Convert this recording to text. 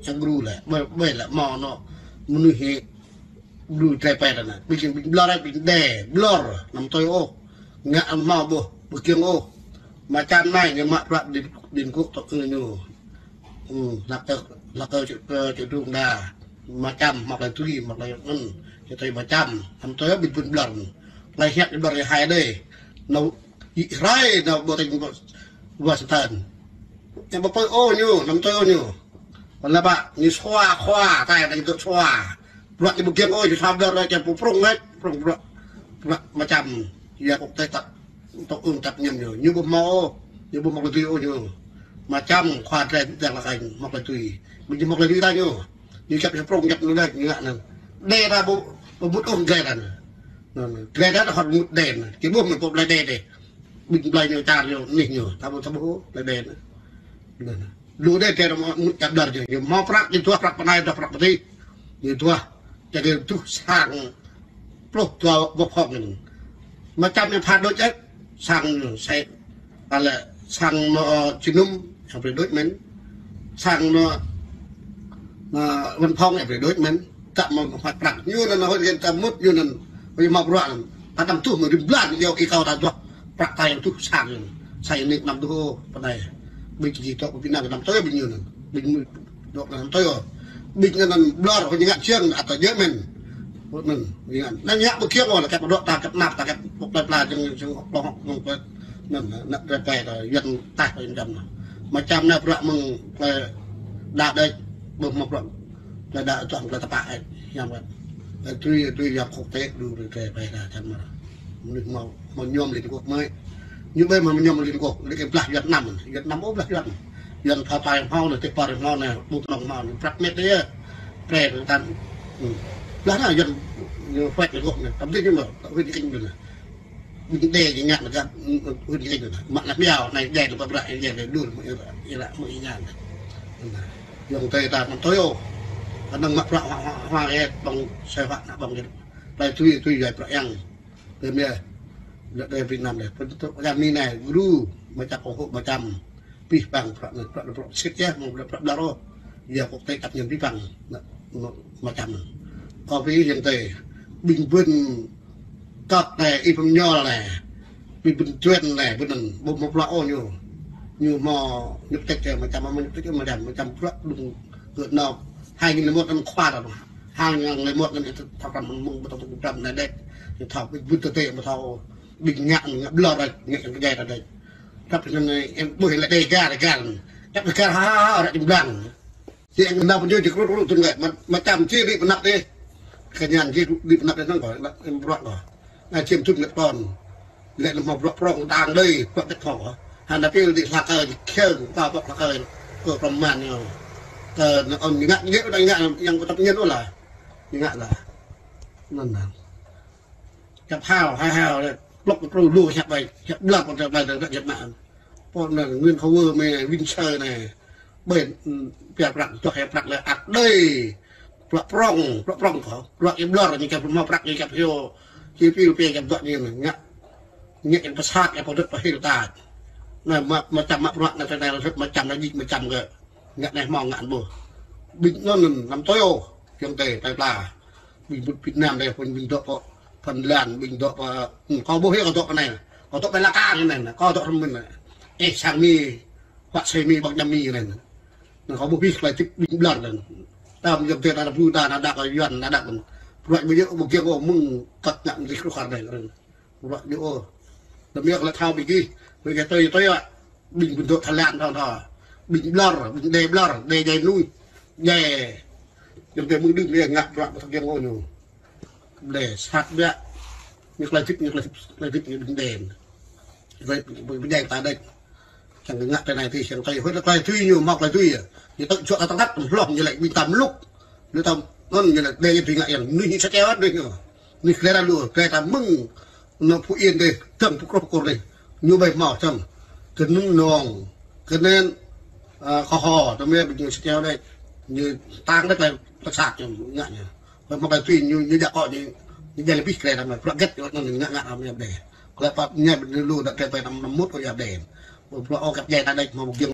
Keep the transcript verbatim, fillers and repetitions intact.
Yang gru lĕ, ƀơi, ƀơi lĕ hmâo anŏ mơnuih hĭ gru tơlơi pĕ ta anai. Ƀing, ƀing ƀlŏr, ƀing đe, ƀlŏr, anăm tui ôh. Ngă anăm hmâo ƀuh, ƀu kiăng ôh. Mơčam anai, ñu mă bruă đi, đi kuk tŏk kơ ñu. Hmm, lăk kơ, lăk kơ čư̆, čư̆ drung đa. Mơčam, mă tơlơi tui, mă tơlơi anŭn. Čư̆ tui mơčam, anăm tui ôh ƀing ƀun ƀlŏr. Tơlơi hiăp ƀlŏr hai đe. Nao, ih rai, nao ƀu tơ̆ng ƀu Washington. Yang ƀu pơi ôh ñu, anăm tui ôh ñu. Wơ̆t lĕ ƀă, ñu sua, khua, tai, tai ñu tŭ sua. Bruă ñu ƀu kiăng ôh, ñu sua ƀlŏr, čang pơprŏng lĕ, prŏng bruă. Bruă mơčam, ya kuk tơi tăp, tŏk ưng tăp ñăm ñu. Ñu ƀu hmâo ôh, ñu ƀu hmâo tơlơi tui ôh ñu. Mơčam, khua tơlơi, tơlơi lăk kơ, hmâo tơlơi tui. Ƀing ñu hmâo tơlơi tui ta ñu. Ñu čăp ñu prŏng, čăp ñu lĕ, ñu ngă anŭn. Đe ta ƀu, ƀu mŭt ôh glai ta anŭn. Anŭn, anŭn. Glai ta ta hŏt mŭt đe anŭn. Kơ ƀuh mơ̆n pô glai đe đe. Ƀing glai ñu čar ñu, anih ñu. Ta ƀu, ta ƀu, glai đe anŭn. Anŭn, anŭn. Lu đe, đe ta mŭt čar ƀlŏr ñu. Ñu hmâo prăk, ñu duah prăk pơ anai, duah prăk pơ adih. Ñu duah. Čang kơ tuh sang pluh dua boh phŏng anŭn. Mơčam ñu pha đôč ĕt. Sang ñu, sai. Alĕ sang anŏ, ơ, Či Nŭm, yang brơi đôč mơ̆n. Sang anŏ, anŏ văn phòng, yang brơi đôč mơ̆n. Ta mă hmâo prăk. Ñu anŭn, anŏ hŏt kơ ta mŭt, ñu anŭn. Ƀơi hmâo bruă anŭn. Ta anăm tuh mơ̆ rĭm blan, yua kơ kâo ta duah. Prăk ta yang tuh sang ñu. Sai anai anăm tuh, pơ anai. Ƀing kơ či tŏk, ƀing anai anăm tui ƀing ñu anŭn. Ƀing ñu dŏ anŭn tui ôh. Ƀing anŭn ƀlŏr, ñu ngă čiăng, ăt ta djơ̆ mơ̆n. Ƀu mơ̆n, ñu ngă. Anŭn ngă ƀu kiăng ôh, lĕ kĕp dŏ ta, kĕp năp ta, kĕp pŏk plơi pla, jing, jing, plŏh, plŏh, plŏh. Anŭn, anŭn, anŭn, tơlơi pĕ ta, Yuan taih pơ jăm anŭn. Mơčam anai bruă mơ̆ng plơi đa đĕč, ƀu hmâo bruă. Plơi đa čŏng, plơi tơpă, ĕ, yang wơ̆t. Ĕ, tui, tui, yang kuk tĕ, đu, tơlơi pĕ ta, čang mơ̆n. Mơnuih hmâo Hmâo ñom Liên Hợp Quốc mơ̆n. Ñu ƀơi hmâo ñom Liên Hợp Quốc, lĕ kơ blah Việt Nam, Việt Nam ôh blah Yuan. Yuan pha tai hmâo anai, tơpă hmâo anai, ƀu tơnong hmâo anai, prăk met đe. Pre tơtan. Hmm. Blah anai Yuan, ñu pha Liên Hợp Quốc anai, tơm dih ñu mơ̆, huyện Kinh anai. Ƀing đe ñu ngă anai, huyện Kinh anai. Mă anai biao, anai đe anai pơbră, đe anai đun, mơ̆ ih ră, ih ră, mơ̆ ih ngă anai. Anai. Yua kơ ta anăm tui ôh. Kơnơ̆ng mă bruă hua, hua, hua, ĕ, ƀơ̆ng, sai hua, anai ƀơ̆ng, ĕ. Plơi tui, tui, yua bruă yang. Tơm yơh, lĕ đe Việt Nam đe, pơtŭ, pơtŭ, pơtŭ, mi anai, gru, mơčam kơ hŏ, mơčam, pih pang, prăk anai, prăk anai, prăk sĭt yơh, mơ̆ng prăk, prăk đa rô, yua kơ tơlơi tăp ñen pih pang, anai, mơ-, mơčam. Kơ pih yang tơi, ƀing ƀun, kăk anai, ih pơm ñol anai, ƀing ƀun Yuan anai, ƀun anŭn, ƀu hmâo bruă ôh ñu, ñu hmâo ñŭp tĕk yơh, mơčam, hmâo ñŭp tĕk yơh, mơčam, mơčam bruă đung, gơ̆ nao, hai nghìn lẻ một anŭn khua ta anŭn. Hăng yang lĕ mơ̆t anŭn ih thâo krăn mơ̆ng ƀu tŏng tŭ krăn anai đĕč. Ih thâo ƀing ƀun tơtê ƀu thâo ƀing ngă, ngă ƀlŏr đĕč, ngă čang kơ djai ta đĕč. Tơpă anŭn ih ƀuh lĕ đe gar, gar. Tơpă gar ha, ha, ha, ră jum blang. Či ih nao pơjơ̆ či kru kru tŭn ngă, mă, mơčam či ri pơnăp đe. Kơ ñan či ri pơnăp đe anŭn kơ, ih bruă kơ. Anai či tŭn ngă pon. Lĕ anŭn hmâo bruă prŏng đang đơi, bruă tĕk thâo. Hăng anai pil đĭ hlak kơ, či khel, ta pŏk hlak kơ, kơ pơmăn ñu. Kơ anŭn ôn ñu ngă, ñu ngă, yang kơ tăp ñen ôh lah. Ñu ngă lah. Anŭn lah. Kăp hao, hao, hao, lĕ, plŏk kơ pru lu hiăp ƀai, hiăp ƀlŏr pơ̆n tơ̆ ƀai tơ̆ hiăp mă. Pô anai Nguyễn Khôi Wơ mơ̆ Vinh Sơ anai. Ƀơi, ưm, pia prăk, čoh hĕ prăk lĕ ăt đơi. Bruă prŏng, bruă prŏng kơ. Bruă ih ƀlŏr ñu kăp hmâo prăk ñu kăp hyu. Či pil pia kăp dŏ ñu ngă. Ngă yang pơsat, yang pơdŏt pơhil ta. Anai mă, mơčam mă bruă anai tơdơi rơsut mơčam anai djik mơčam kơ. Ngă anai hmâo ngă anŭn ƀuh. Ƀing anŭn anăm tui ôh. Yang tơi, tơi pla. Ƀing ƀun Việt Nam đe, ƀing, ƀing dŏ pơ Phần Lan, ƀing dŏ pơ, ưm, kâo ƀuh yơh kâo dŏ pơ anai. Kâo dŏ pơ Laka anai, kâo dŏ rơmưn anai. Ih sang mi, huă sơi mi, ƀơ̆ng djam mi anai. Anai kâo ƀuh ƀing tơlơi tip ƀing ƀlŏr anai. Tơm yơh tơi ta ƀu ta ană đăk Yuan ană đăk anai. Bruă ƀu djơ̆ ƀu kiăng ôh mơ̆ng kăk ngă mơ̆ng tih kruh kar anai. Bruă djơ̆ ôh. Tơm yơh lĕ thâo ƀing gih. Ƀing gih tui tui ôh. Ƀing ƀun dŏ Thái Lan thâo thâo. Ƀing ƀlŏr, ƀing đe ƀlŏr, đe djai nuih. Đe. Yơh tơi mơ̆ng đưm đe ngă bruă ƀu thâo kiăng ôh ñu. Đe sat biă. Ñu tơlơi tip, ñu tơlơi tip, tơlơi tip ñu ƀing đe. Tơlơi ƀing, ƀing, ƀing đe ta đĕč. Čang kơ ngă tơlơi anai tui, čang tơlơi huĭ, tơlơi tui ñu, hmâo tơlơi tui yơh. Ñu tơ̆ čuă ta tơ̆ tăt, hloh ñu lĕ ƀing ta mlŭk. Ñu ta, anŭn ñu lĕ, đe ñu tui ngă yang, ñu ñu sa čeo ăt đuĕ ñu. Ñu glai ta lu, glai ta mơ̆ng, anŏ Phú Yên đe, dơ̆ng pơkrŏh pơkơr đe. Ñu ƀai hmâo čang. Kơnŭn nong, kơnŭn, a, kơ ho, tơmĕ ƀing ñu sa čeo đe. Ñu tang đe glai, tơ̆ sat ñu, ngă ñu. Ƀai hmâo glai tui ñu, ñu djă kơ ñu, ñu djă lĕ pih glai ta mă, bruă gĕt ñu, anŭn ñu ngă ngă ta mă yap đe. Glai pap ñu ƀing ñu lu, đă glai pap năm, năm mốt kơ yap đe. Bruă ôh kăp djai ta đĕč, hmâo ƀu kiăng